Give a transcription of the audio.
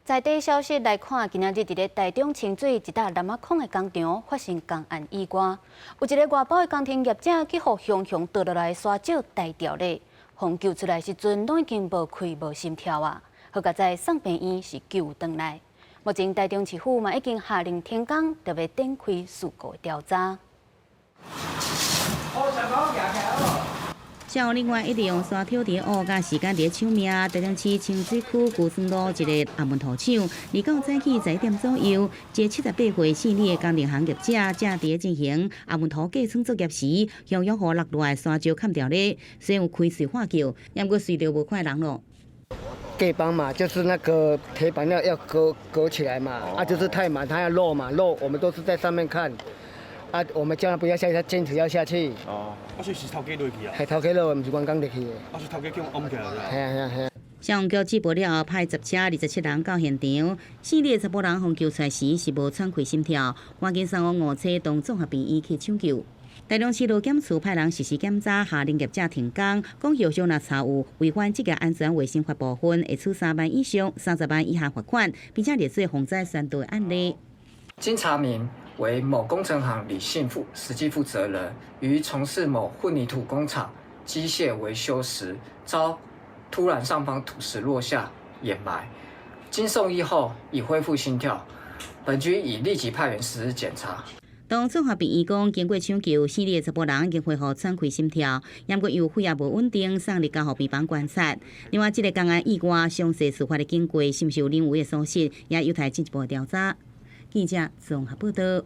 在地消息來看，今仔日佇咧台中清水一搭楠仔礦的工場發生工安意外，有一个外包的工程業者去予雄雄倒落來沙石臺著咧，予救出來時陣攏已經無氣無心跳啊！好佳哉送病院是救轉來。目前台中市府嘛已經下令停工，特別展開事故調查。消防人員一直用沙挑佇挖，佮時間佇咧搶命。台中市清水區龜山路一个阿門塗廠，29早起11點左右，一个78歲姓李的工程行業者正佇咧進行阿門塗過倉作業時，雄雄予落落來沙石崁著咧，雖然有開喙喊叫，毋過隨著無看人咯。隔板嘛，就是那個鐵板要隔起來嘛，啊，就是太滿，它要漏嘛，漏，我們都是在上面看。啊，我們叫他不要下去，他堅持要下去。哦，啊，所以是頭家落去啊？係頭家落，毋是員工落去的。啊，是頭家叫掩起來。係啊係啊係啊。消防局接報了後，派10車27人到現場。姓李的查埔人予救出來時是無喘氣心跳，趕緊送往梧棲東綜合病院去搶救。台中市勞檢處派人實施檢查，下令業者停工，講後續若查有違反職業安全衛生法部分，會處3萬以上30萬以下罰款，並且列做防災宣導案例。經查明，為某工程行李姓負實際負責人，於從事某混凝土工廠機械維修時，遭突然上方土石落下掩埋，經送醫後已恢復心跳。本局已立即派員實施檢查。東綜合病院講，經過搶救，姓李的查埔人已經恢復喘氣心跳，毋過有血壓無穩定，送入加護病房觀察。另外，這个工安意外詳細事發的經過，是毋是有人為的疏失，也有待進一步調查。記者綜合報道。